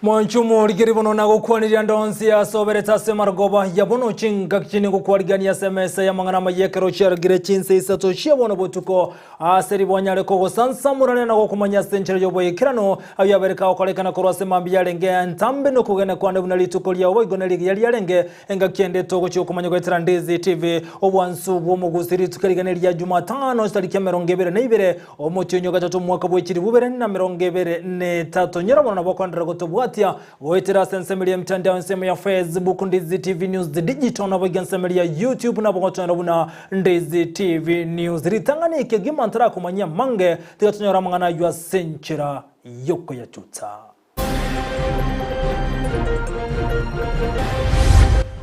Mwanche omorigeri bono nagokwanirie ande onsi ase oberete ase amarogoba ya bono chingaki chinde ngokwarigania ase emesa y'amang'ana amaya ekero chiarogire chinsa isato chia bono botuko ase ribwanyare kogosansamorania na gokomanya ase enchera y'oboikeranu ayio abere kagokorekana korwa ase mambia yarenge entambe nokogena kwane buna rituko riao boigo nerigiya riarenge Engaki ende togochia okomanya goetera Ndizi TV, obwansu bw'omogusi rituko rigana ria Jumatano chitariki 22 omotienyi o gatato omwaka bwe chilifu ibere na 23. Nyora bono nabo okoenderera gotobwatia goetera ase ensemo eria emitandao ensemo ya Facebook Ndizi TV News Digital naboigo ensemo eria YouTube nabo gotoenda buna Ndizi TV News. Ritang'ani ekegima ntarakomanyia amange tiga tonyore amang'ana ayio ase enchera yokoyachutsa.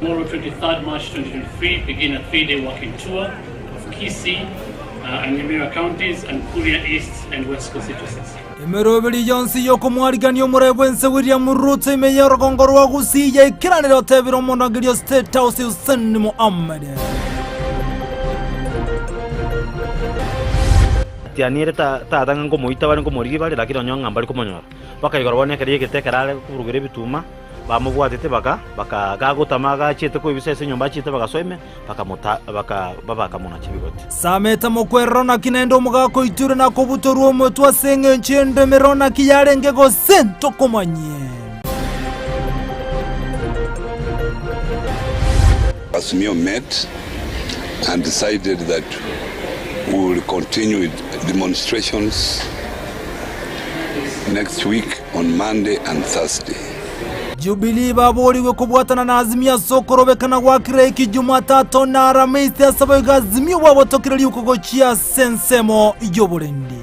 Tomorrow 23rd March 2023 begin a 3-day working tour of Kisii uh, and Nyamira counties and Kuria East and West constituencies. Emeroberi yonsi y'okomwarigania omorai bw'ense William Ruto ime y'orogongo rwa Gusii yaikeranire otebire omondagerio State House Hussein Mohammed. Tianiere tata ng'a nkomoita bare nkomorigia bare, lakini onye ng'a mbare komonyora. Mpaka igoro bono ekero y'egete ekero are koburugera ebituma, bamobwatete baka baka gagotama agachiete koibisa ase enyomba achiete bagasoa ime, bakamota baka bakamonacha ebigoti. Sameta mokwerero naki naende omogaka oiture na kobutorwa omotwe ase engencho y'endemero naki yarenge gose ntokomanyie. Azimio met and decided that we will continue with demonstrations next week on Monday and Thursday. Jubilee baborigwe kobwatana na Azimio ase okorobekana gwa Kireki Jumatatu na Aramisi ase boigo Azimio bwabotokire riuko gochia ase ensemo y'oborendi.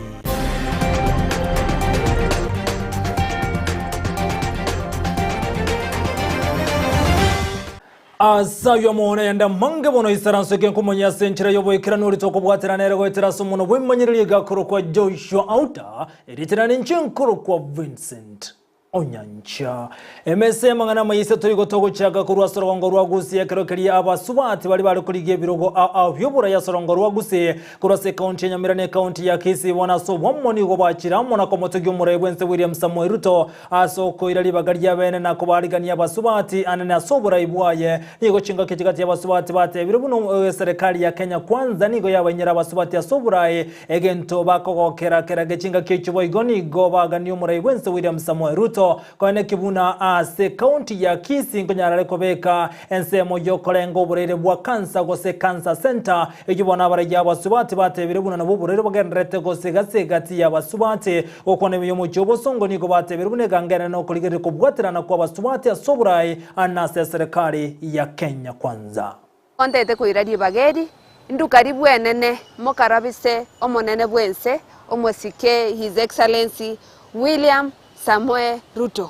Ase ayio amang'ana ayande amange bono isaranso ekenkomonya ase enchera y'oboikeranu oria tokobwatera nere goetera ase omonwa bw'emanyererio igakorokwa Joshua Auta, erieta ninche nkorokwa Vincent Onyancha. Emesa y'amang'ana amaya isato igo togochaka korwa ase orogongo rwa Gusii ekero keria abasubati baria bare korigia ebirogo ao ao bi'oborai ase orogongo rwa Gusii korwa ase ekaunti ya Nyamira na ekaunti ya Kisii bono ase obwamo nigo bachire amo na komotogia omorai bw'ense William Samoei Ruto Ase okoira ribaga ri'abeene na kobaarigania abasubati anene ase oborai bwaye, nigo chingaki chigati abasubati batebire buna eserekari ya Kenya Kwanza nigo yabainyera abasubati ase oborai, egento bakogokera kerage chingaki echio boigo nigo baganie omorai bwense William Samoei Ruto koeneki buna ase ekaunti ya Kisii nkonyarare kobeka ensemo yokorenga oboraire bwa cancer gose Cancer Centre eyio bono abarai abasubati batebire buna nabwo oboraire bogendererete gose gase egati yabasubati Gokwana ime y'omochie obosongo nigo batebirie buna eganga enene nokorigereria kobwaterana kw'abasubati ase oborai na ase eserekari ya Kenya Kwanza. Ontete koira ribaga eri, nduka ribwenene mokarabise omonene bw'ense omosike His Excellency William Samoei Ruto.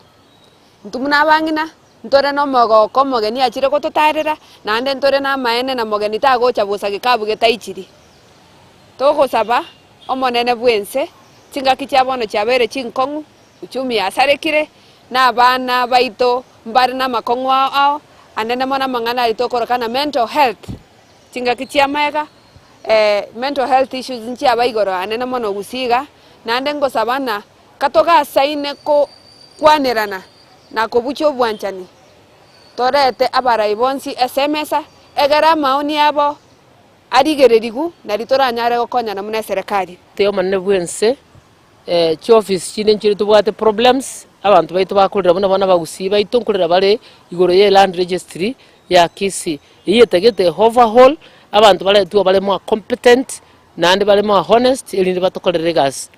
Intwe buna abang'ina ntore nomogoko omogeni achire gototarera, naende ntore namaene na mogeni tagocha bosa gekabu getaichiri. Togosaba Omonene bw'ense, chingaki chia bono chiabeire chinkong'u, uchumi yasarekire, na abana baito mbare namakong'u ao ao, anene mono amang'ana aria tokoroka na mental health, chingaki chia magega mental health issues nchiaba igoro anene mono gusii iga, naende ngosaba ng'a katogasaine ko kwanerana na kobuchia obwanchani, torete abarai bonsi ase emesa, egere amaoni abo. Arigererigwe, nario toranyare gokonyana buna eserekari. Omonene bw'ense, chiofisi chinde nchire tobwate problems, abanto baito bakorera buna bono abagusii baito nkorera bare igoro ye land registry ya Kisii. Eyio etagete overhaul, abanto baretwe bare more competent, naende bare more honest erinde batokorere egasi.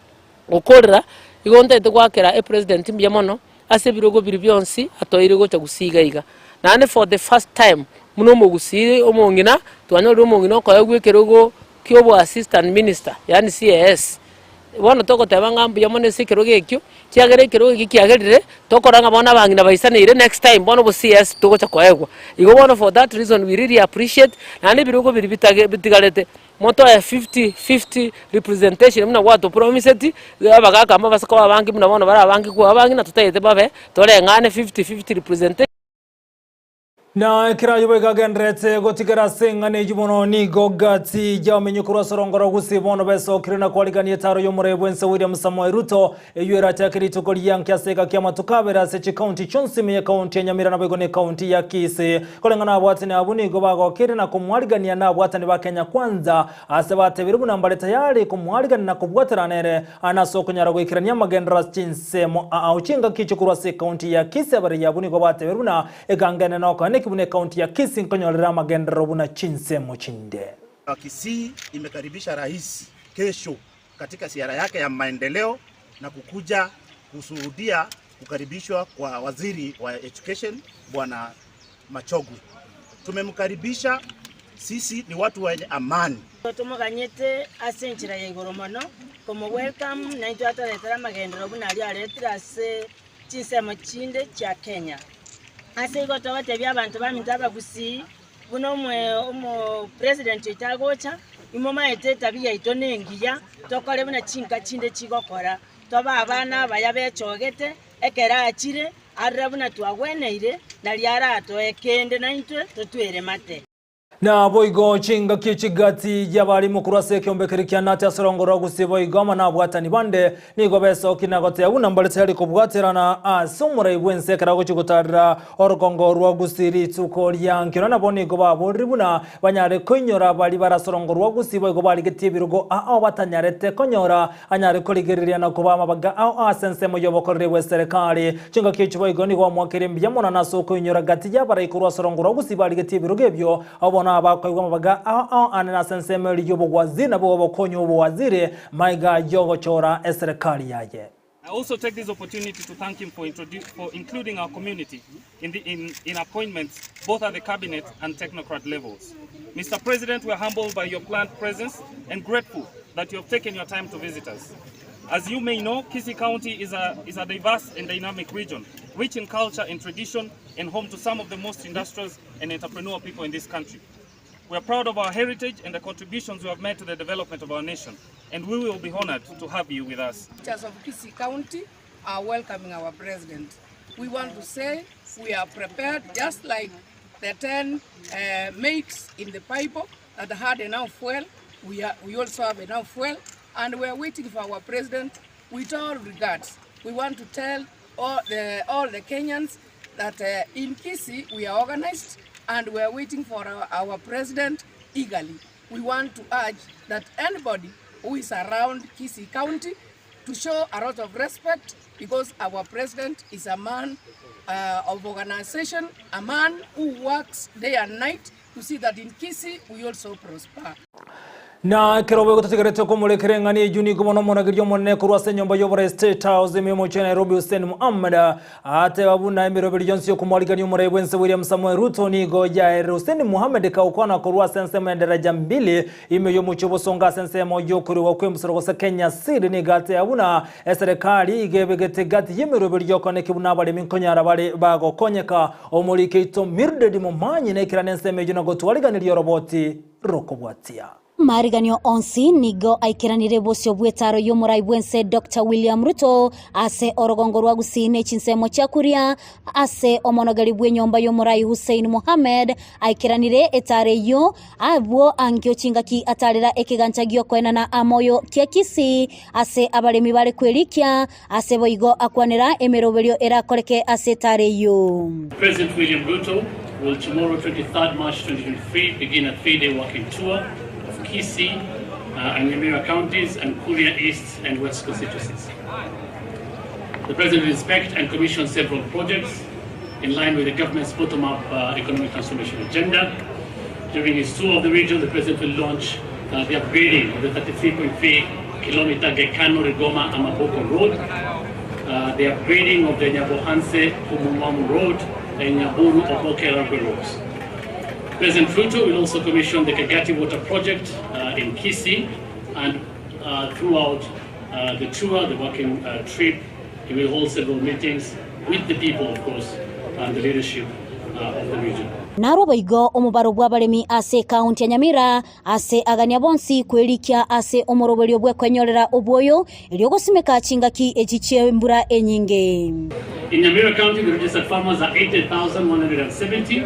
Gokorera, igo ntagete goakera epresident mbuya mono, ase ebirogo biria bionsi atoire gocha gusii iga iga. Naende for the first time, buna omogusii omong'ina, twanyorire omong'ina okoegwa ekerogo kia obo assistant minister, yaani CAS. Bono togoteba ng'a mbuya mono ase ekerogo ekio, kiagera ekerogo ekio kiagerire, tokora ng'a bono abang'ina baisaneire next time bono obo CS togocha koegwa. Igo bono for that reason we really appreciate, naende ebirogo biria bitage bitigarete. Motoe fifty fifty representation buna gwatopromiseti, abagaka mbabase koba abange buna bono bare abange kwa abange na totagete babe, toreng'ane fifty fifty representation. Na ekero ayio boigo agendererete gotigara ase eng'ana eyio mono, nigo gati y'abamenyi korwa ase orongoro rwa Gusii bono besokire na kwarigania etaaro y'omorai bw'ense William Samoei Ruto, eyio erachake rituko rianke ase egaki y'amatuko abere ase chikaunti chionsi ime y'ekaunti ya Nyamira naboigo n'ekaunti ya Kisii. Koreng'ana abwatani abwo nigo bagokeire na komwarigania nabwatani ba Kenya Kwanza ase batebire buna mbare tayari komwarigania na kobwaterana nere Aa nase okonyara goikerania amagenderero ase chinsemo ao chingaki echio korwa ase ekaunti ya Kisii abarei abwo nigo batebire buna Eganga ene nokoe neki buna ekaunti ya Kisii nkonyorere amagenderero buna chinsemo chinde. Kisii imekaribisha rais kesho katika ziara yake ya maendeleo na kukuja kushuhudia kukaribishwa kwa waziri wa education Bwana Machogu. Tumemkaribisha, sisi ni watu wenye amani. Tomoganyete ase enchera ya igoro mono komo-welcome naintwe atoretere amagenderero buna aria aretire ase chinsemo chinde chia Kenya. Ase igo togotebia abanto baminto abagusii, buna omo president oito agocha, imomaete etabia yaito nengiya, tokore buna chinka chinde chigokora, tobe abana abaya bechogete, ekero achire, arore buna twagweneire, nario aratoe kende naintwe totwere mate. Naboigo chingaki chigati y'abarimu korwa ase ekeombe keria kia Nati ase orongo rwa Gusii boigo amo nabwatani bande nigo besokia na goteba buna mbare tayari kobwaterana ase omorai bw'ense ekero agochia gotarera orogongo rwa Gusii rituko ria nkero nabo nigo baborire buna banyare koinyora baria bare ase orongo rwa Gusii boigo barigetie ebirogo ao batanyarete konyora anyare korigereria na kobaa amabaga ao ase ensemo y'obokoreri bw'eserekari. Chingaki echio boigo nigo bamoakeire mbuya mono nase okoinyora gati y'abarai korwa ase orongo rwa gusii barigetie ebirogo ebio, abwo bono abakoigwa amabaga ao ao ande nase ensemo eria y'obogwaziri nabwo obokonywa obowaziri maiga y'ogochora eserekari yaye. I also take this opportunity to thank him for, for including our community in, the, in, in appointments both at the cabinet and technocrat levels. Mr. President, we are humbled by your planned presence and grateful that you have taken your time to visit us. As you may know, Kisii County is a, is a diverse and dynamic region, rich in culture and tradition, and home to some of the most industrious and entrepreneurial people in this country. We are proud of our heritage and the contributions we have made to the development of our nation, and we will be honored to have you with us. Teachers of Kisii County are welcoming our president. We want to say we are prepared, just like the 10 maids in the Bible that had enough fuel. We, are, we also have enough fuel, and we are waiting for our president with all regards. We want to tell all the, all the Kenyans that in Kisii we are organized and we are waiting for our, our president eagerly. We want to urge that anybody who is around Kisii County to show a lot of respect because our president is a man of organization, a man who works day and night to see that in Kisii we also prosper. Na ekero boigo totigarete komorekera eng'ana eyio nigo bono omorageria omonene korwa ase enyomba y'oborai State House ime y'omochie wa Nairobi Hussein Mohammed ateba buna emeroberi yonsi y'okomwarigania omorai bw'ense William Samoei Ruto nigo yaerire Hussein Mohammed kagokwana korwa ase ensemo ya Daraja Mbili ime y'omochie obosongo ase ensemo y'okorigwa kw'embusuro gose Kenya Seed nigo ateba buna eserekari iga ebegete gati y'emeroberi y'okoneki buna abaremi nkonyara bare bagokonyeka Omoriki oito Mildred Momanyi naikerane ensemo eyio na gotwariganiria oroboti rokobwatia. Amariganio onsi nigo aikeranire bosio bw'etaro y'omorai bw'ense Doctor William Ruto ase orogongo rwa Gusii ne chinsemo chia Kuria ase omonogeri bw'enyomba y'omorai Hussein Mohammed aikeranire etaro eyio abwo ankio chingaki atarera ekegancha giokoenana amoyo kia Kisii ase abaremi bare kwerikia ase boigo akwanera emeroberio erakoreke ase etaro eyio. President William Ruto will tomorrow 23rd March 2023 begin a three-day working tour of Kisii and Nyamira counties and Kuria East and West constituencies. The President will inspect and commission several projects in line with the government's bottom-up economic transformation agenda. During his tour of the region, the President will launch the upgrading of the 33.3 kilometer Gekano Rigoma Amaboko Road, the upgrading of the Nyabohanse Kumumwamu Road, and Nyaburu Oboke Ragwe Roads. President Ruto will also commission the Kagati Water Project in Kisii, and throughout the tour, the working trip, he will hold several meetings with the people, of course, and the leadership of the region. Narwo boigo omobaro bw'abaremi ase ekaunti ya Nyamira ase agania bonsi kwerikia ase omoroberio bw'ekwenyorera obwoyo erio gosimeka chingaki echi chi'embura enyinge. In Nyamira County, the registered farmers are 80,170.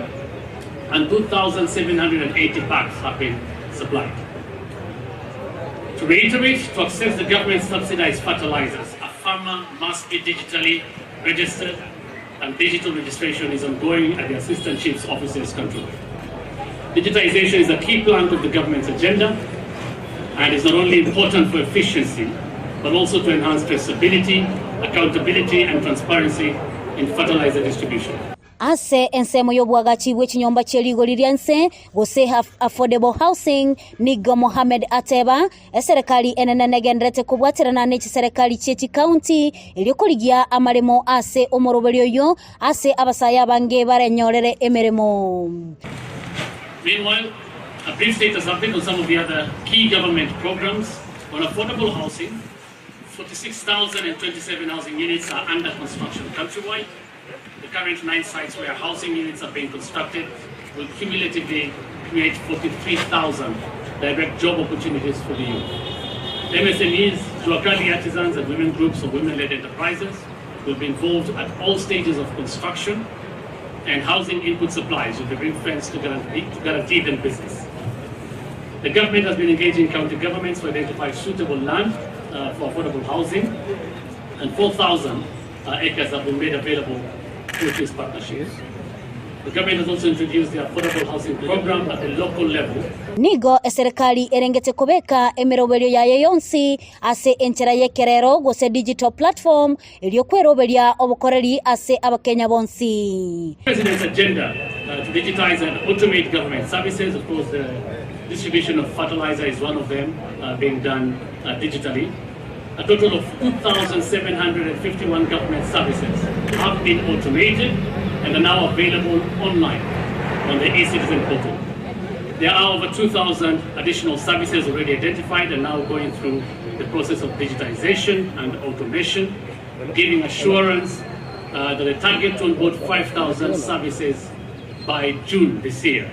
and 2,780 packs have been supplied. To reiterate, to access the government subsidized fertilizers, a farmer must be digitally registered and digital registration is ongoing at the assistant chief's offices countrywide. Digitization is a key plank of the government's agenda and is not only important for efficiency, but also to enhance traceability, accountability and transparency in fertilizer distribution. Ase ensemo y'oboagachi bwe chinyomba chie rigori ria inse, gose Affordable Housing, nigo Mohammed ateba, eserekari enene negendererete kobwaterana ne chiserekari chie chikaunti erio korigia amaremo ase omoroberio oyio ase abasae abange barenyorere emeremo. Meanwhile, a brief status update on some of the other key government programs on affordable housing, 46,027 housing units are under construction countrywide. The current 9 sites where housing units are being constructed will cumulatively create 43,000 direct job opportunities for the youth. MSMEs, Juakali artisans and women groups or women-led enterprises will be involved at all stages of construction and housing input supplies will be ring-fenced to guarantee, to guarantee them business. The government has been engaging county governments to identify suitable land uh, for affordable housing and 4,000 uh, acres have been made available through these partnerships. The government has also introduced the affordable housing program at the local level. Nigo eserekari erengete kobeka emeroberio yaye yonsi ase enchera y'ekerero gose digital platform erio kweroberia obokoreri ase abakenya bonsi. President's agenda uh, to digitize and automate government services, of course, the distribution of fertilizer is one of them uh, being done uh, digitally. A total of 2,751 government services have been automated and are now available online on the eCitizen portal. There are over 2,000 additional services already identified and now going through the process of digitization and automation, giving assurance uh, that the target to onboard 5,000 services by June this year.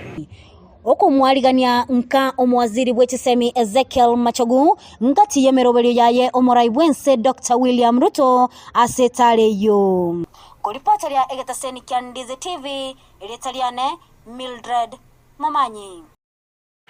Okomwarigania nka omowaziri bw'echisemi Ezekiel Machogu ngati y'emeroberio yaye omorai bw'ense Doctor William Ruto ase etara eyio. Koripoteria egetaseni kia Ndizi TV, erieta riane Mildred Momanyi.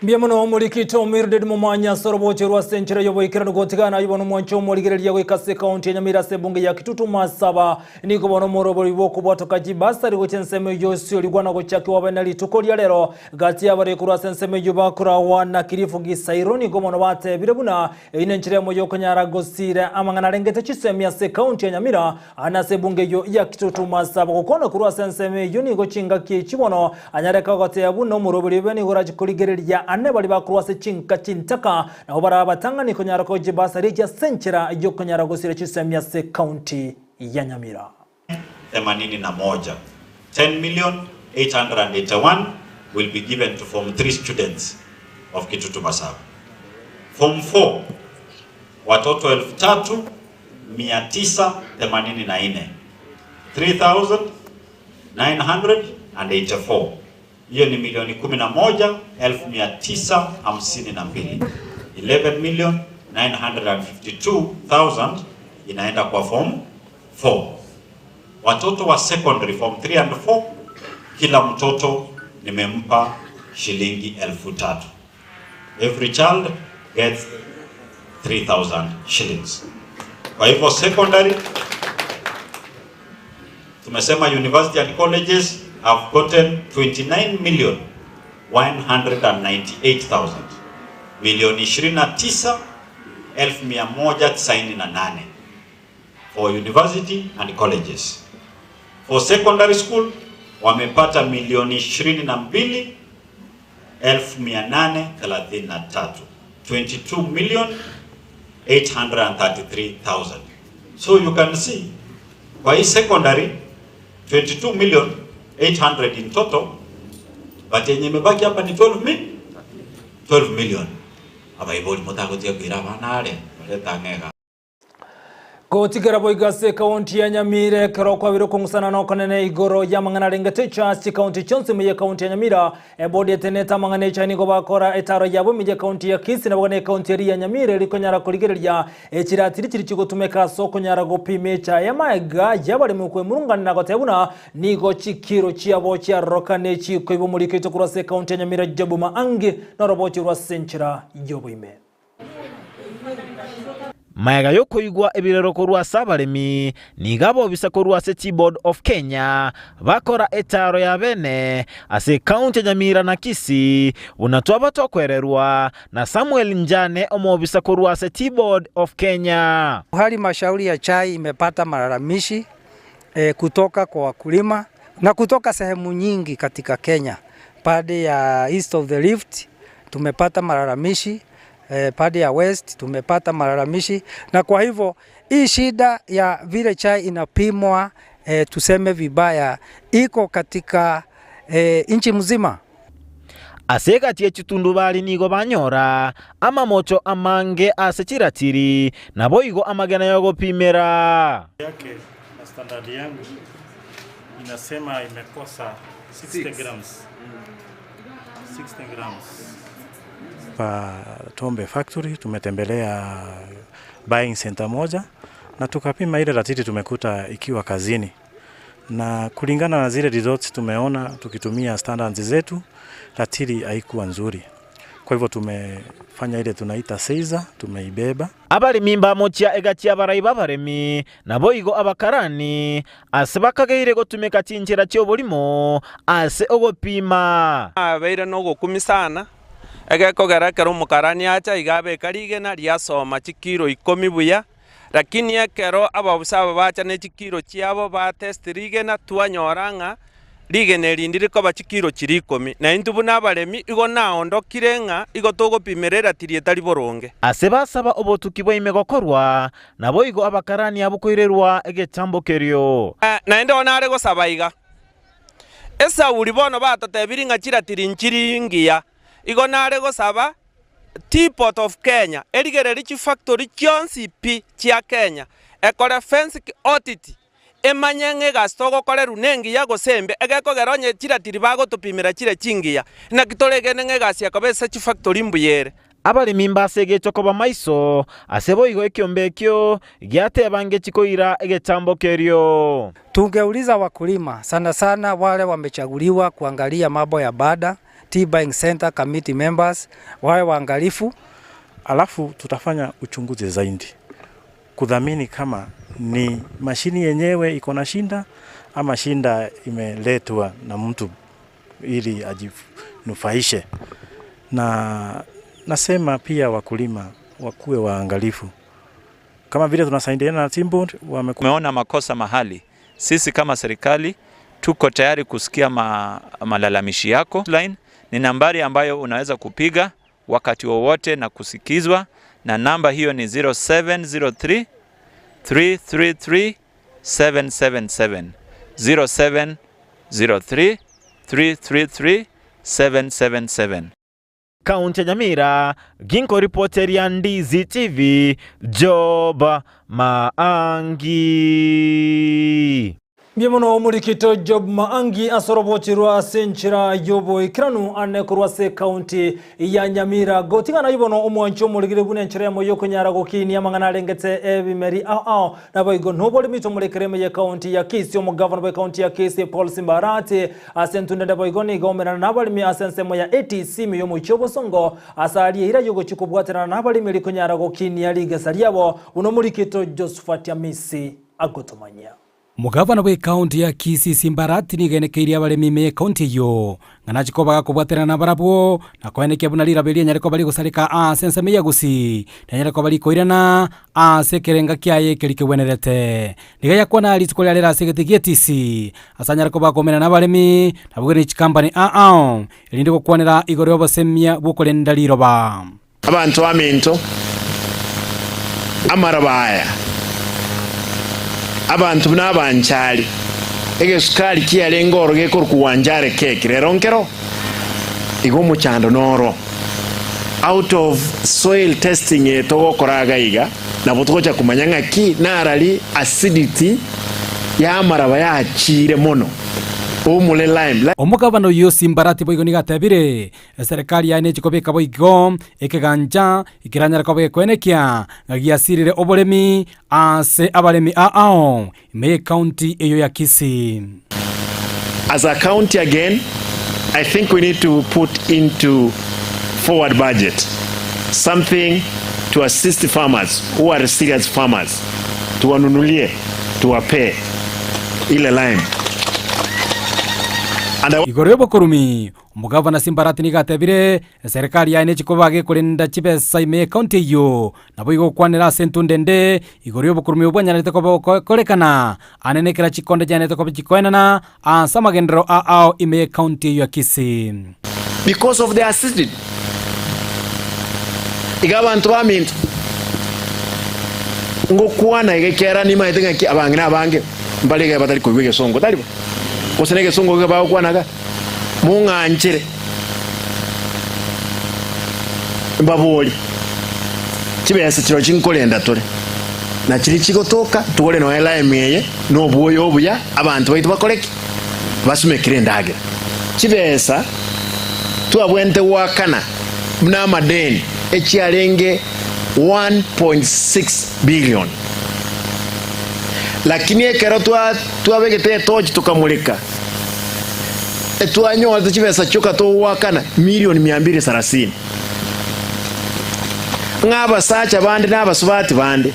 Mbuya mono omorikito Mildred Momanyi ase oroboche rwa ase enchera y'oboikeranu gotigana ayio bono omwancho omorigereria goika ase ekaunti ya Nyamira ase ebunge ya Kitutu Masaba Nigo bono omorobori bw'okobwatoka chibasari gochia ensemo eyio osiorigwa na gochakigwa abene rituko ria rero. Gati y'abare korwa ase ensemo eyio bakoragwa na Kirifu Gisairo nigo bono batebire buna eyio nenchera emo y'okonyara gosiira amang'ana arengete chisemi ase ekaunti ya Nyamira na ase ebunge eyio ya Kitutu Masaba. Gokwana korwa ase ensemo eyio nigo chingaki echi bono anyareka goteba buna omorobori obe nigo orache korigereria ane baria bakorwa ase chinka chintaka nabo barabe abatang'ani konyara koa chibasari echi ase enchera y'okonyara gosiira chisemi ase ekaunti ya Nyamira. 81, 10,881,000 will be given to form 3 students of Kitutu Masaba. Form 4 watoto 3984, 3984, hiyo ni milioni 11,952, 11,952,000 inaenda kwa form 4. Watoto wa secondary form 3 and 4, kila mtoto nimempa shilingi 3,000. Every child gets 3,000 shillings. Kwa hivyo secondary tumesema university and colleges have gotten 29,198,000, milioni 29,198 for university and colleges. For secondary school wamepata milioni 22,833, 22,833,000. So you can see kwa hii secondary 22 million 800 in total, but yenye imebaki hapa ni 12 mi 12 million. Abaibori motagotiga koira abana are baretang'ega. Gotigera boigo ase ekaunti ya Nyamira ekero kwabire okong'usana nokonene igoro y'amang'ana arengete echaasi chikaunti chionsi ime y'ekaunti ya Nyamira. Ebodi etenenete amang'ana echae nigo bakora etaro yabo ime y'ekaunti ya Kisii naboigo na ekaunti eria ya Nyamira eri konyara korigereria echiratiri chiria chigotumeka ase okonyara gopima echae y'amaega y'abaremi okwemurungania na goteba buna nigo chikiro chiabo chiarorokane chikoiba omoriko oito korwa ase ekaunti ya Nyamira Job Maangi norobochi rwa ase enchera y'oboime. Magega y'okoigwa ebirero korwa ase abaremi, nigo abobisa korwa ase Tea Board of Kenya bakora etaaro ya bene ase ekaunti ya Nyamira na Kisii, buna twaba tokwererwa na Samuel Njane omobisa korwa ase Tea Board of Kenya. Halmashauri ya chai imepata malalamishi kutoka kwa wakulima na kutoka sehemu nyingi katika Kenya. Pande ya East of the Rift tumepata malalamishi, pande ya West tumepata malalamishi, na kwa hivyo hii shida ya vile chai inapimwa tuseme vibaya iko katika nchi mzima. Ase egati ye chitundubari nigo banyora amamocho amange ase chiratiri, naboigo amagena y'ogopimera. Yake na standard yangu inasema imekosa 60 grams. 60 grams. Pa Tombe Factory tumetembelea buying center moja na tukapima ile ratili tumekuta ikiwa kazini, na kulingana na zile results tumeona tukitumia standards zetu, ratili haikuwa nzuri. Kwa hivyo tumefanya ile tunaita seiza, tumeibeba. Abaremi mbamochia egati y'abarai b'abaremi, naboigo abakarani, ase bakageire gotumeka chinchera chi'oborimo ase ogopima. Abeire nogokumia sana, egekogera ekero omokarani acha iga abeka rigena riasoma chikiro ikomi buya, lakini ekero ababusa aba bacha ne chikiro chiabo batest rigena twanyora ng'a rigena eri ndirikoba chikiro chiria ikomi. Na intwe buna abaremi igo naondokire ng'a igo togopimera eratiri etari boronge. Ase basaba obotuki bwa ime gokorwa, naboigo abakarani abwo koirerwa egetambo kerio. Naende bono nare gosaba iga, Esauri bono batotebirie ng'a chiratiri nchiri ngiya, igo nare gosaba Tea Board of Kenya erigererie chifactory chionsi pi chia Kenya, ekore forensic audit emanye ng'a egasi togokorerwa nengiya gose embe, egekogera onye chiratiri bagotopimera chire chingiya, naki toregene ng'a egasi ekoba ase chifactory mbuya ere. Abaremi mbase egecho koba maiso, ase boigo ekiombe ekio giateba ngechi koira egetambo kerio. Tungeuliza wakulima sana sana wale wamechaguliwa kuangalia mambo ya bada, tea buying center committee members wawe waangalifu. Alafu tutafanya uchunguzi zaidi kudhamini kama ni mashini yenyewe iko na shinda ama shinda imeletwa na mtu ili ajinufaishe. Na nasema pia wakulima wakuwe waangalifu, kama vile tunasaidiana na Tea Board Tumeona makosa mahali, sisi kama serikali tuko tayari kusikia malalamishi yako. Line ni nambari ambayo unaweza kupiga wakati wowote na kusikizwa, na namba hiyo ni 0703 333 777 0703 333 777. Kaunti ya Nyamira, ginko ripoteria Ndizi TV, Job Maangi. Mbuya omorikito Job Maangi asorobochirwa ase enchera y'oboikeranu ane korwa ase ekaunti ya Nyamira gotigana ibono omwanchi omorigire buna enchera yamo yokonyara gokinia amang'ana arengete ebimeri ao ao naboigo noboremi tomorekere ime ya ekaunti ya Kisii omogavana bwa ekaunti ya Kisii Paul Simba Arati ase entunda boigo nigo omerana n'abaremi ase ensemo ya ATC ime y'omochie obosongo ase aria eira yogochi kobwaterana n'abaremi rikonyara gokinia rigesa riabo buna omorikito Josephat Amisi agotomanyia. Omogavana bwa ekaunti ya Kisii Simba Arati nigo enekeirie abaremi ime y'ekaunti eyio ng'a nachie kobaga kobwaterana nabarabwo na koenekia buna riraba erio enyare koba rigosareka ase ensemo ya Gusii na enyare koba rikoirana ase ekerenga kiaye ekeri kegwenerete. Nigo yakwana rituko riarero ase egete gia ATC ase anyare koba akomerana nabaremi nabwo ne chikampani ao ao erinde gokwanera igoro y'obosemia bw'okorenda riroba. Abanto baminto, amaraba aya, abanto buna abanchari, egesukari kiarenge oro gekorokwa Wanjare cake, rero nkero igo omochando noro. Out of soil testing eye togokora iga iga. Nabo togocha komanya ng'aki narari acidity y'amaraba yachiire mono. Oumore lime. Omogabana oyio Simbarati boigo nigo atebire, Eserekari yaye nechi kobeka boigo ekegancha ekeranyare koba gekoenekia ng'a giasirire oboremi ase abaremi ao ime y'ecounty eyio ya Kisii. As a county again, I think we need to put into forward budget something to assist farmers who are serious farmers, tuwanunulie, tuwapee ile lime. And I Igoro y'obokorumi, omogavana Simbarati nigo atebire, Eserekari yaye nechi koba gekorenda chibesa ime y'ecounty eyio, naboigo gokwanera ase entunda ende igoro y'obokorumi obwo bwanyarete koba gokorekana ane nekera chikonde chianarete koba chikoenana ase amagenderero a ao ime y'ecounty eyio ya Kisii. Because of the acidity. Iga abanto baminto, ngokwana iga ekiagera nimanyete ng'aki abang'ina abange mbare iga batari koigwa egesongo, tari bo? Gose negesongo iga bagokwana iga, mong'anchere mbaborie, chibesa chirochio nkorenda tore, na chiria chigotoka togore nonya elime eye na obwoyo obuya, abanto baito bakore ki? Basumekere endagera. Chibesa twabwenerete goakana buna amadeni echiarenge 1.6 billion, lakini ekero twabegete etochi tokamureka, etwanyorete chibesa chioka togoakana milioni mia mbili sarasini. Ng'a abasacha bande na abasubati bande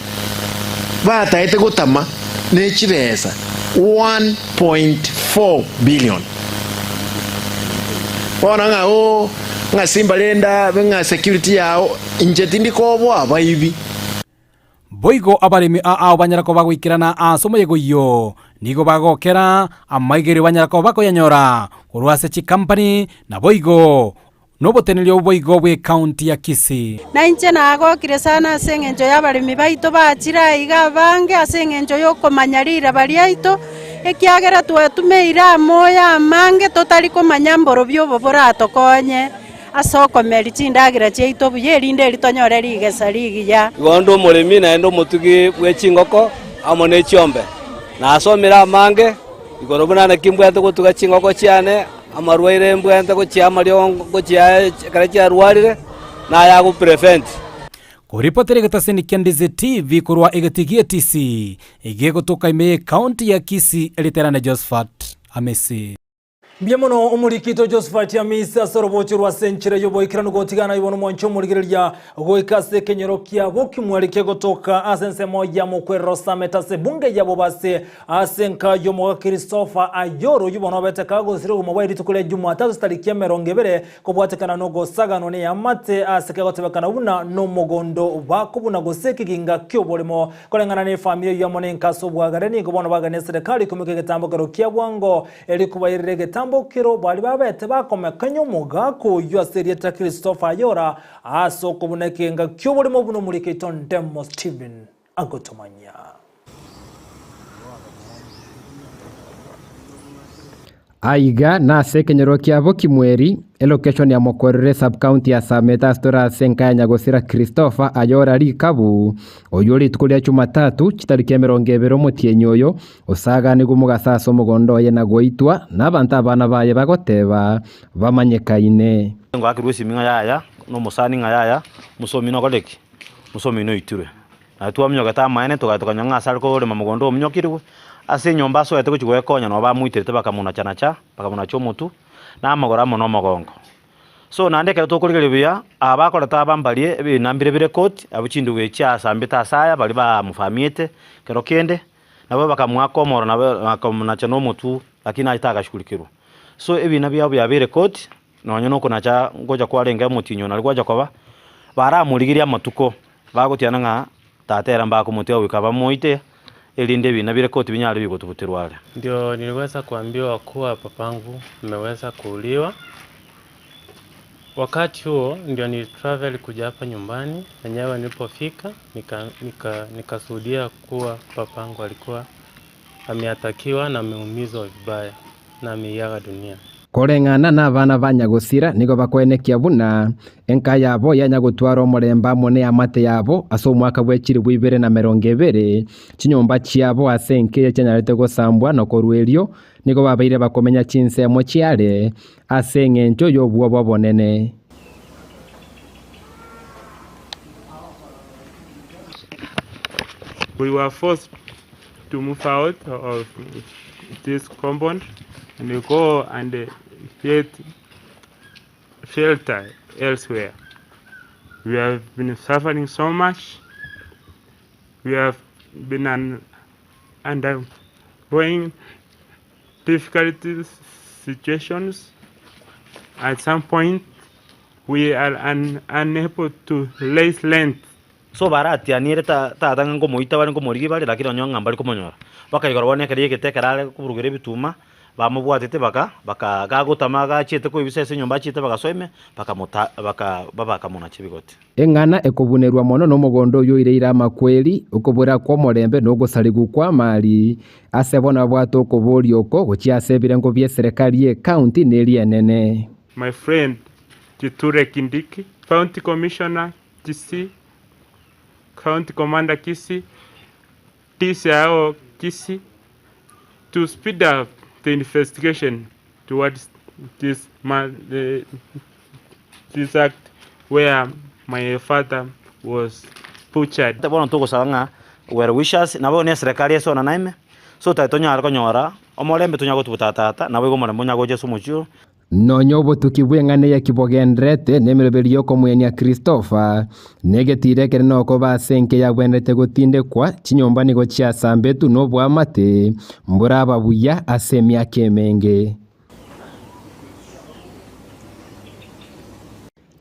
bataete gotama ne chibesa 1.4 billion. Bono ng'a oo, ng'a simba rende abe ng'a security yao, inche tindi koboa abaibi. Boigo abaremi ao banyare koba goikerana ase omoyega oyio, nigo bagokera amaigerio banyare koba bakoyanyora korwa ase chikampani, naboigo noboteneneri obo boigo bw'ecounty ya Kisii. Na inche nagokire sana ase engencho y'abaremi baito bachire aiga abange ase engencho y'okomanya riraba riaito, ekiagera twatumeire amoyo amange totari komanya mborobio obo boratokonye ase okomeria chindagera chiaito buya erinde eri tonyore rigesa rigiya. Igo onde omoremi naende omotugi bwe chingoko amo ne chiombe. Nasomire amange igoro buna naki mbwate gotuga chingoko chiane, amarwaire mbwate gochia amariogo ngochia ekero chiarwarire, naya go prevent. Koripotera egetaseni kia Ndizi TV korwa egetii gie TC egegotoka ime ye county ya Kisii eriterane Josephat Amisi. Mbuya mono omorikito Josephat Amisi ase orobocho rwa ase enchera y'oboikeranu gotigana ibo nomwancha omorigereria goika ase ekenyoro kia Bokimweri kegotoka ase ensemo ya Mokwerero Summit ase ebunge ya Bobasi Ase enka y'omoga Christopher Ayoro oyio bono obete kagosira obogima bwaye rituko ria Jumatatu chitariki emerongo ebere kobwatekana nogosaganwa neamate ase kegotebekana buna nomogondo bakobuna gose ekeginga ki'oboremo. Koreng'ana nefamiri eyio amo nenka ase obwagare nigo bono bagania eserekari komeka egetambokero kia bwango erio kobairera egetambokero baria babete bakomekanya omogaka oyio ase erieta Christopher Ayora ase okobuna ekeginga ki'oboremo buna omorikeito Ndemo Stephen agotomanyia. Aiga nase ekenyoro kia Bokimweri, elocation ya Mokorere sub-county ya Sameta ase tore ase enka ya Nyagosira Christopher Ayora Rikabu, oyio rituko ria Jumatatu chitariki 20 omotienyi oyo osaganigwe omogasa ase omogondo oye na goitwa nabanto abana baye bagoteba bamanyekaine. Ngoakirwe esimi ng'a yaya, na omosani ng'a yaya, omosomi nokore ki? Omosomi noitirwe. Naye twaminyokete amaene, togachia tokanyora ng'a ase are korema mogondo ominyokirwe, ase enyomba asoete gochia goekonya nabo bamoiterete bakamonacha-nacha, bakamonacha omotwe, na amagoro amo na omogongo. So naende ekero tokorigereria buya, aba bakoreta aba mbarie ebina mbire bire koti, abwo chindugu echi chiasambete ase aya baria bamofamiete kero kende, nabo bakamoaka omoro nabo bakamonacha na omotwe, lakini aye tagashughulikirwa. So ebina biabo biabeire koti, nonye na okonacha ngocha kwarenge omotienyi nari gwacha koba, baramorigerie amatuko. Bagotiana ng'a tata ere mbakomotiga goika bamoite, erinde ebina bire koti binyare bigotuguterwa are. Ndio niliweza kuambiwa kuwa papangu ameweza kuuliwa. Wakati huo ndio nilitravel kuja hapa nyumbani, enyewe nilipofika nikashuhudia nika, nika kuwa papangu alikuwa ameatakiwa na ameumizwa vibaya na ameiaga dunia. Koreng'ana nabana ba nyagosira nigo bakoenekia buna enka yabo yanyagotwara omorembe amo neamate yabo ase omwaka bwe chilifu ibere na emerongo ebere, chinyomba chiabo ase enka eye chianyarete gosambwa na korwa erio nigo babeire bakomenya chinsemo chiare ase engencho y'obwoba obonene. We were forced to move out of this compound and go and get shelter elsewhere. We have been suffering so much. We have been undergoing difficult situations. At some point, we are unable to raise rent. So baratianire tata ng'a nkomoita bare nkomorigia bare lakini onye ng'a mbari komonyora. Bakaigora bono ekero egete ekero are koburugera ebituma, bamobwatete baka baka gagotama agachiete koibisa ase enyomba achiete bagasoa ime, bakamota baka bakamonacha ebigoti. Eng'ana ekobunerwa mono nomogondo oyio oireire amakweri, okobora kw'omorembe na ogosarigwa kw'amari, ase bono babwate okoboria oko gochia ase ebirengo bi'eserekari y'ecounty na eria enene. My friend Kithure Kindiki, County Commissioner Kisii, County Commander Kisii, DCIO Kisii to speed up the investigation towards this, this act where my father was butchered. Bono togosaba ng'a well wishers nabo ne eserekari ase one naime, so tari tonyare konyora omorembe tonyare gotuguta tata, naboigo omorembe onyare gocha ase omochie oyo. Nonya obotuki bw'eng'ana eye kibogendererete nemeroberi y'okomoenia Christopher, na egetiira ekenene okoba ase enka eyagwenerete gotindekwa, chinyomba nigo chiasambetwe noboamate, mboraba buya ase emiaka emenge.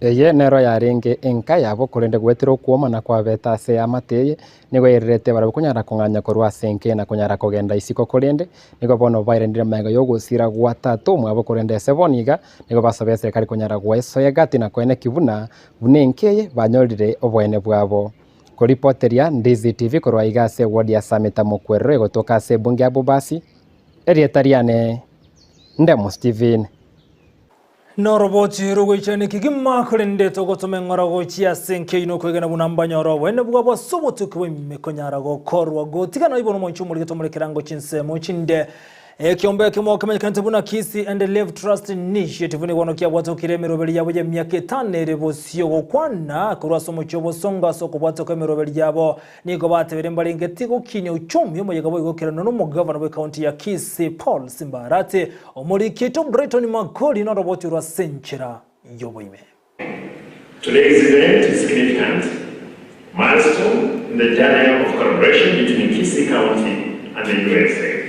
Eye nero yarenge enka yabo, korende goetera okwomana kwabete ase eamate eye, nigo yairerete barabwo konyara kong'anya korwa ase enka eye na konyara kogenda isiko korende nigo bono bairendire magega y'ogosira gwa tata omwabo korende ase bono iga nigo basaba eserekari konyara gwesoa egati na koenekia buna buna enka eye banyorire oboene bwabo. Koripoteria Ndizi TV korwa iga ase eward ya Samita Mokwerero egotoka ase ebunge ya Bobasi, erieta riane Ndemo Stephen. Noroboti rogoichania kegima, korende togotoma eng'ora gochia ase enka nokwegena buna mbanyore oboene bwabo ase obotuki bwa konyara gokorwa. Gotiga naye bono omonche omorige tomore ekerango chinsemo chinde. Ekiombe ekemo kemenyekanete buna Kisii and Live Trust Initiative nigo bono kiabwatokire emeroberi yabo y'emiaka etano ere bosio gokwana korwa ase omochie obosongo ase okobwatoka emeroberi yabo. Nigo batebire mbarenge tigokinia uchumi omoyega boigo okeranwa nomogavana bw'ecounty ya Kisii Paul Simba Arati, omoriki oito Brighton Makori noroboti orwa ase enchera y'oboime. Today's event is significant milestone in the journey of collaboration between Kisii County and the USA,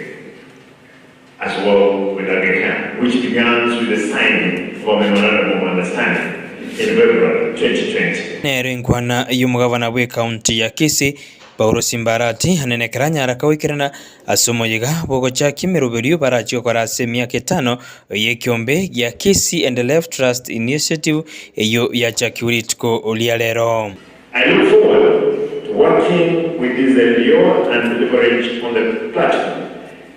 as well with Aga Khan, which begins with the signing of a memorandum of understanding in February 2020. Nero enkwana y'omogavana bw'ecounty ya Kisii, Paulo Simba Arati, anene ekero anyara koikerana ase omoyega bw'ogochakia emeroberio barachie gokora ase emiaka etano y'ekiombe gia Kisii and Life Trust Initiative eyio yachakiwe rituko ria rero. I look forward to working with this NGO and leverage on the platform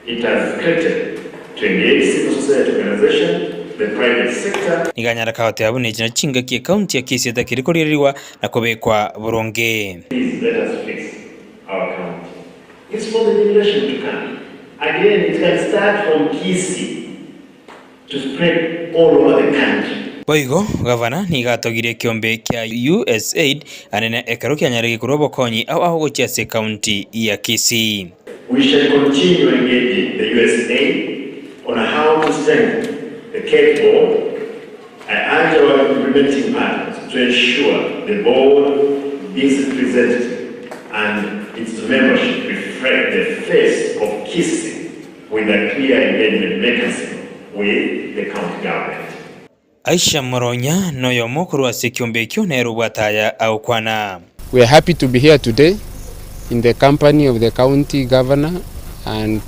it has created to engage civil society organization, the private sector, Nigo anyara kagoteba buna echi nachio chingaki ecounty ya Kisii etakiri korigererigwa na kobekwa boronge. Please let us fix our county. It's for the generation to come. Again, it can start from Kisii to spread all over the country. Boigo gavana nigo atogirie ekiombe kia USAID anene ekero kianyarire korwa obokonyi ao ao gochia ase ekaunti ya Kisii. We shall continue engaging the USAID on how to strengthen the KEC board. I urge our implementing partners to ensure the board is representative and its membership reflect the face of Kisii with a clear engagement mechanism with the county government. Aisha Moronya noyomo korwa ase ekiombe ekio nere obwate aya agokwana. We are happy to be here today in the company of the county governor and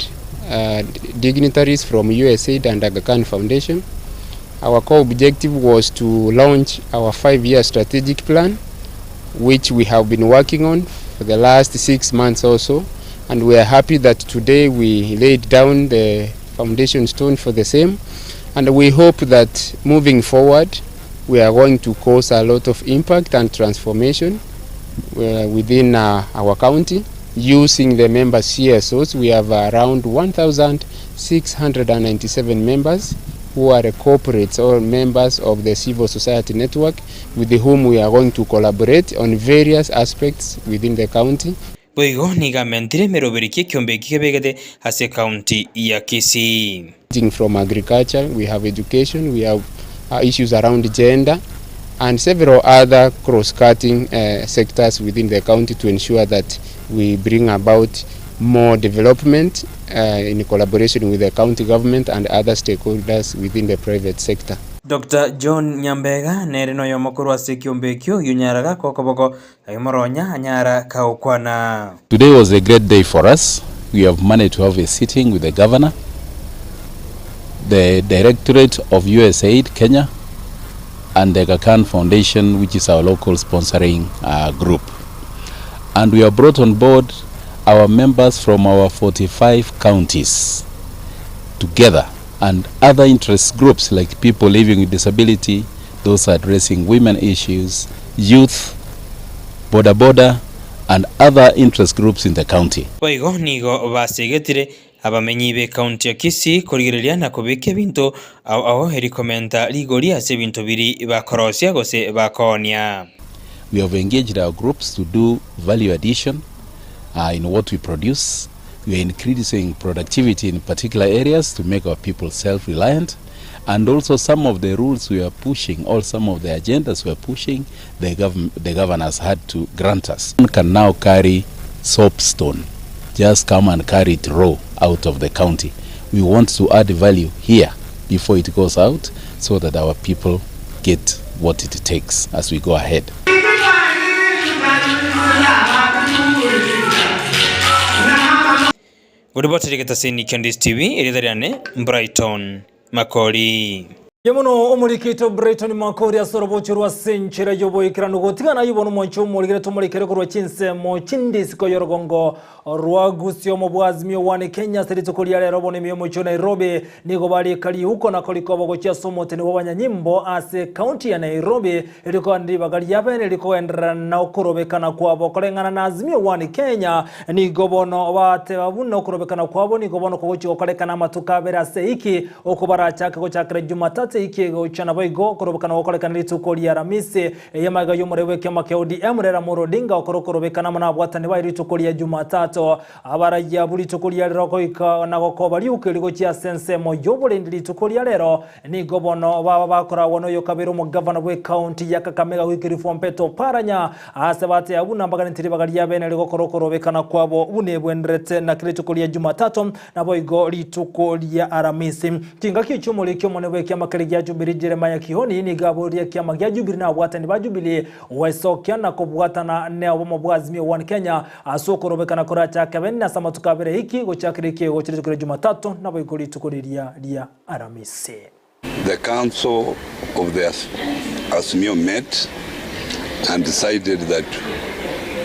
dignitaries from USAID and Aga Khan Foundation. Our core objective was to launch our 5-year strategic plan, which we have been working on for the last 6 months or so, and we are happy that today we laid down the foundation stone for the same. And we hope that moving forward, we are going to cause a lot of impact and transformation within our county using the member CSOs. We have around 1,697 members who are corporates or members of the civil society network with whom we are going to collaborate on various aspects within the county. Boigo nigo amentire emeroberi ki'ekiombe eki kebegete ase ekaunti ya Kisii. Ranging from agriculture, we have education, we have issues around gender and several other cross-cutting sectors within the county to ensure that we bring about more development in collaboration with the county government and other stakeholders within the private sector. Doctor John Nyambega nere noyomo korwa ase ekiombe ekio oyio gaka okoboko Aye anyara kagokwana. Today was a great day for us. We have managed to have a sitting with the governor, the Directorate of USAID Kenya, and the Aga Khan Foundation, which is our local sponsoring group. And we have brought on board our members from our 45 counties together and other interest groups like people living with disability, those addressing women issues, youth, boda boda and other interest groups in the county. Boigo nigo basegetire abamenyi b'ekaunti ya Kisii korigereria na kobeka ebinto ao ao eri komenta rigori ase ebinto biri bakorosia gose bakoonia. We have engaged our groups to do value addition in what we produce. We are increasing productivity in particular areas to make our people self-reliant. And also some of the rules we are pushing, or some of the agendas we are pushing, the, the governors had to grant us. One can now carry soapstone, just come and carry it raw out of the county. We want to add value here before it goes out so that our people get what it takes as we go ahead. Goriboteria getaseni kia Ndisi TV, erieta riane Brighton Makori. Mbuya mono omorikito Brighton Makori ase orobocho rwa ase enchera y'oboikeranu gotigana ayio bono omwancho omorigere tomorekere korwa chinsemo chindisiko y'orogongo rwa Gusii omobwazimio one Kenya ase rituko ria rero bono ime y'omochie o Nairobi nigo barika riuko na korikoba gochia ase omoteni bw'abanyanyimbo ase ekaunti ya Nairobi Rikogania ribaga riabene rikogenderera na okorobekana kwabo koreng'ana na Azimio One Kenya, nigo bono bateba buna okorobekana kwabo nigo bono kogochia gokorekana amatuko abere ase eiki, okwo barachake gochakera Jumatatu eiki egocha naboigo okorobekana gokorekana rituko ria Aramisi eye magega y'omoreu bw'ekiama kia ODM Raila Amolo Odinga gokora okorobekana amo nabwatani baye rituko ria Jumatatu. Abarayia abwo rituko ria rero goika na gokoba riuko eri gochia ase ensemo y'oborendi rituko ria rero Nigo bono baba bakoragwa noyokabere omogavana bw'ecounty ya Kakamega Wycliffe Ompeta Oparanya aase bateba buna mbaganeti ribaga riabene rigokora okorobekana kwabo buna ebwenderete naki rituko ria Jumatatu naboigo rituko ria Aramisi. Chingaki echio omoriki omonene bw'ekiama keria gia Jubilee Jeremiah Kioni nigo aboririe ekiama gia Jubilee na abwatani ba Jubilee gwesokia na kobwatana neobomo bwa Azimio One Kenya ase okorobekana korachake bene ase amatuko abere eiki gochakera ekiego chia rituko ria Jumatatu naboigo rituko riria ria Aramisi. The council of the Azimio met and decided that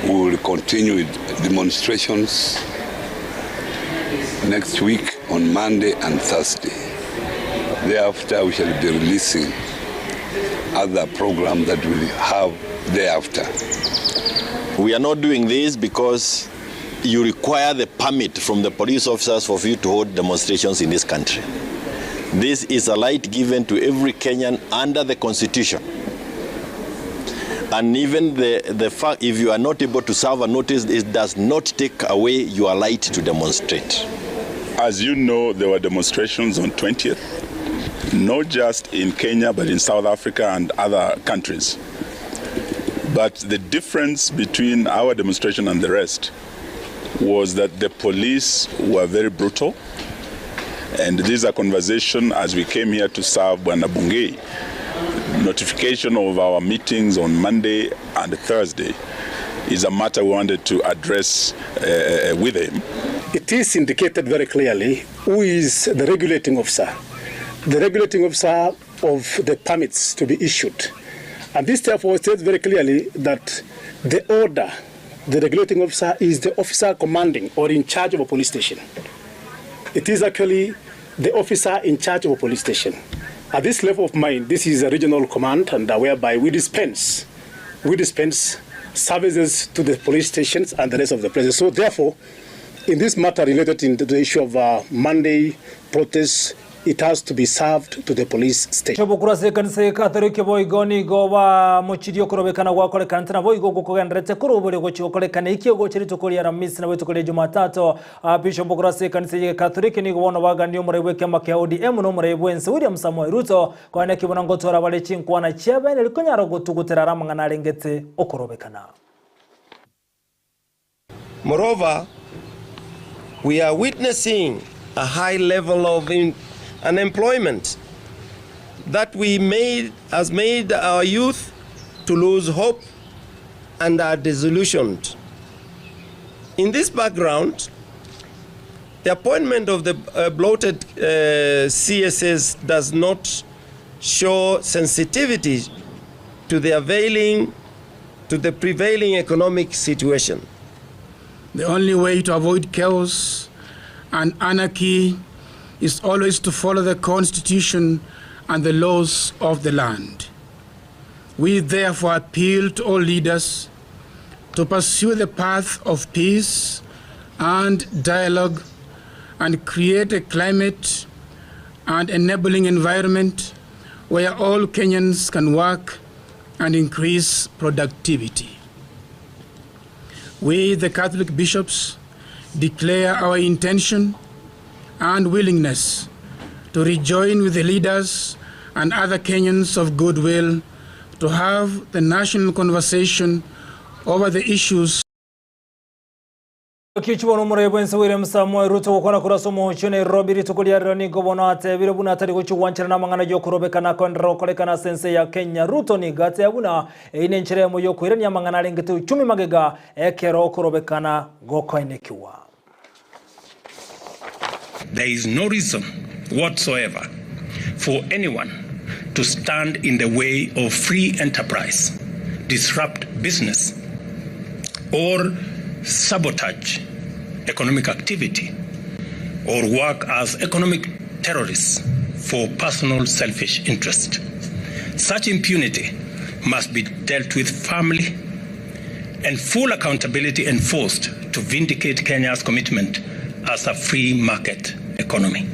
we will continue with demonstrations next week on Monday and Thursday. Thereafter, we shall be releasing other program that we have thereafter. We are not doing this because you require the permit from the police officers for you to hold demonstrations in this country. This is a right given to every Kenyan under the constitution. And even the, the fact, if you are not able to serve a notice, it does not take away your right to demonstrate. As you know, there were demonstrations on 20th, not just in Kenya, but in South Africa and other countries. But the difference between our demonstration and the rest was that the police were very brutal. And this is a conversation as we came here to serve Bwana Bungei. Notification of our meetings on Monday and Thursday is a matter we wanted to address with him. It is indicated very clearly who is the regulating officer. The regulating officer of the permits to be issued. And this therefore states very clearly that the order, the regulating officer is the officer commanding or in charge of a police station. It is actually the officer in charge of a police station. At this level of mine, this is a regional command and whereby we dispense, we dispense services to the police stations and the rest of the places. So therefore, in this matter related to the issue of uh, Monday protests, it has to be served to the police station. Chobokuru ase ekanisa ye Katoliki boigo nigo bamochirie okorobekana gwakorekanete naboigo okwo kogendererete korwa oboria gochia gokorekana ekio gocha rituko ria Aramisi nabo rituko ria Jumatatu. Bishop korwa ase ekanisa ye Katoliki nigo bono baganirie omorai bw'ekiama kia ODM na omorai bw'ense William Samoei Ruto koenekia buna ngotwara bare chinkwana chiabeene rikonyara gotugutera are amang'ana arengete okorobekana. Moreover, we are witnessing a high level of unemployment that we made, has made our youth to lose hope and are disillusioned. In this background, the appointment of the uh, bloated uh, CSS does not show sensitivity to the availing to the prevailing economic situation. The only way to avoid chaos and anarchy is always to follow the Constitution and the laws of the land. We therefore appeal to all leaders to pursue the path of peace and dialogue and create a climate and enabling environment where all Kenyans can work and increase productivity. We, the Catholic bishops, declare our intention and willingness to rejoin with the leaders and other Kenyans of goodwill to have the national conversation over the issues. Ekichi bono omorai bw'ense William Samoei Ruto gokwana korwa ase omochie o Nairobi rituko ria rero nigo bono atebire buna atari gochia gwancherana amang'ana y'okorobekana akoenderera gokorekana ase ense ya Kenya. Ruto nigo ateba buna eyio nenchera eyemo y'okoirania amang'ana arengete uchumi magega ekero okorobekana gokoenekiwa. There is no reason whatsoever for anyone to stand in the way of free enterprise, disrupt business, or sabotage economic activity, or work as economic terrorists for personal selfish interest. Such impunity must be dealt with firmly and full accountability enforced to vindicate Kenya's commitment as a free market economy.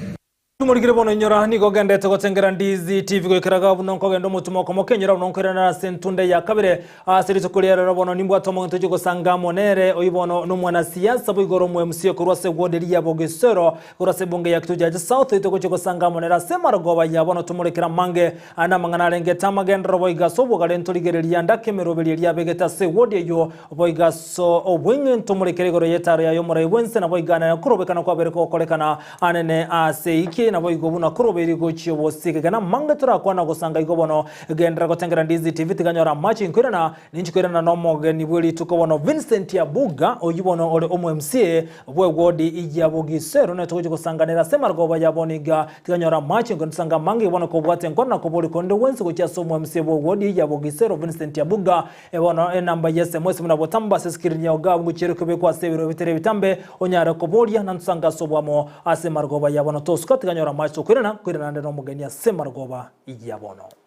Tumorigire bono inyora nigo ogendete gotengera Ndizi TV goikera iga buna nkogenda omotuma okomoka inyora buna nkoirana ase entunda ya kabere ase rituko ria rero bono nimbwate omonto oche gosanga amo nere oyio bono nomwanasiasa boigoro omo MCA korwa ase ward eria ya Bogesero korwa ase ebunge ya Kitujaji South togochia gosanga amo nere ase emarogoba ya bono tomorekere amange Aya namang'ana arengete amagenderero boigo ase obogare ntorigereria ndake emeroberio eria abegete ase ewodi eyio, boigo ase obweng'e ntomorekere igoro y'etaaro yaye omorai bw'ense, naboigo anene korobekana kwabere kogokorekana anene ase eiki, naboigo buna korobeiri gochia obosike. Gena amange torakwana gosanga igo bono, genderera gotengera Ndizi TV tiga nyora amache inkoirana, ninchi koirana nomogeni bwe rituko bono Vincent Abuga, oyio bono ore omo MCA bw'ewodi ya Bogisero, netogochia gosanganera ase amarogoba ya bono iga. Tikanyora amache nkonisanga amange bono kobwate enkoro na kobori konde gwensi gochia ase omwemisia bw'ewodi ya Bogisero Vincent Abuga. Bono enamba ye sms buna botambe ase screen yao iga ngochia ere kobekwa ase ebiro bitere ebitambe onyare koboria na ntosange ase oboamo ase marogoba ya bono tosuka tikanyora amache tokoirana koirana ande nomogeni ase marogoba ya bono.